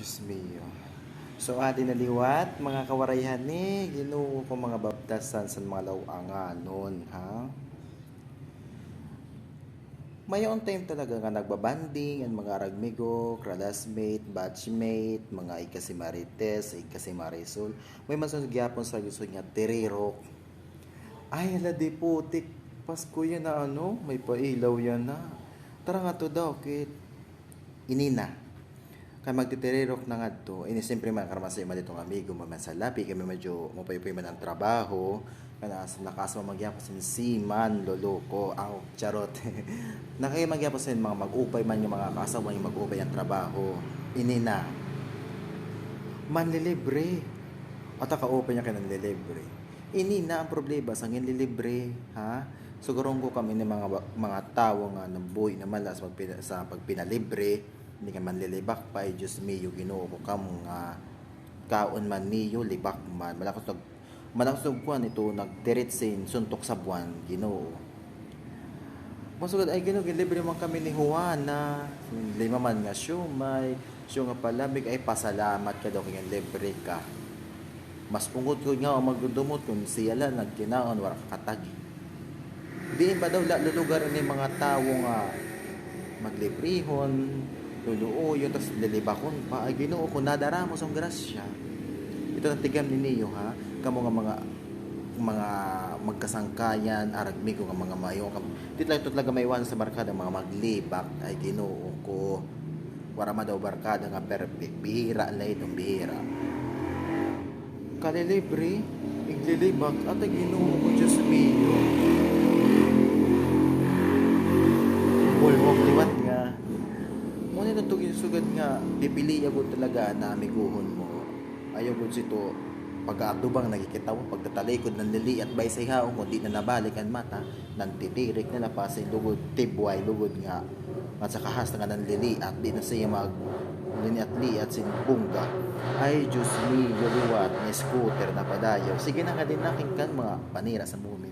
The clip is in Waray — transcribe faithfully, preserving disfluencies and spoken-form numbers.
Diyos mio. So, adi na liwat, mga kawarayhan ni Ginoo ko, mga babtasan san mga law-anganon, ha? May on time talaga nga nagbabanding an mga aragmigo, classmate, batchmate, mga igkasimarites, igkasimarisol. May man sa gihapon sa gusto nga tirirok. Ay, hala, di putik. Pasko yana, ano? May pailaw yana. Tara ngadto daw, kit. Ini na. Kay magtitirirok na ngadto. Ini, siyempre, man, karma sa iyo, dito nga amigo, man, man sa labi, kami medyo maupay-upay man an trabaho. Kana, nakaasma man gihapon sin seaman, loloko, aw, charot. Nakaya man gihapon sin mga mag-upay man nga mga kaasawa nga mag-upay an trabaho. Ini na. Manlilibre. Ata kaupay niya kay nanlilibre. Ini na an problema sa nginlilibre, ha? Sugaronggo kami ni mga ba-, mga tawo nga nabuhi na mala sa pagpina-, sa pagpinalibre, ini kay manlilibak pa, ay Diyos mio, Ginoo ko, kamo nga kaon man niyo, libak man. Malakas nag-, malakas nagkuan ito, nagtirit sin suntok sa buwan, Ginoo. Masugad, ay Ginoo, ginlibre man kami ni Juana. Lima man nga siomay, siyo nga palamig, ay pasalamat ka daw kay ginlibre ka. Mas ungod ko nga magdudumot kun siya la nagkinaon, wara ka katagi. Diin ba daw la lulugar ini mga tawo nga maglibrihon, luluoyon, tas lilibakon pa? Ay Ginoo ko, nadara mo sa grasya. Ito ang tigam ni niyo, ha? Kamo nga mga mga magkasangkayan, aragmigo nga mga mayo. Di talaga, ito talaga maiwanan sa barkada, mga maglibak, ay Ginoo ko. Wara man daw barkada nga perfect. Bihira la iton, bihira. Kalilibre, iglilibak, ata Ginoo ko, Diyos mio. Bullhog liwat nga. Ngunit ang tugin sugad nga, pipiliya gud talaga na amiguhon mo. Ayaw gud sito pag-aatubang nakikitaw, pagtatalikod nanliliat, bay sa ihaon mo, di na nabalik an mata, nantitirik na la pa sin lugod tibway, lugod nga, at sa kahas nga nanliliat, di na siya mag liniat-liat sin bungga. Ay, Diyos mio, liwat, may scooter na padayaw. Sige na nga din nakin kan mga panira sa movie.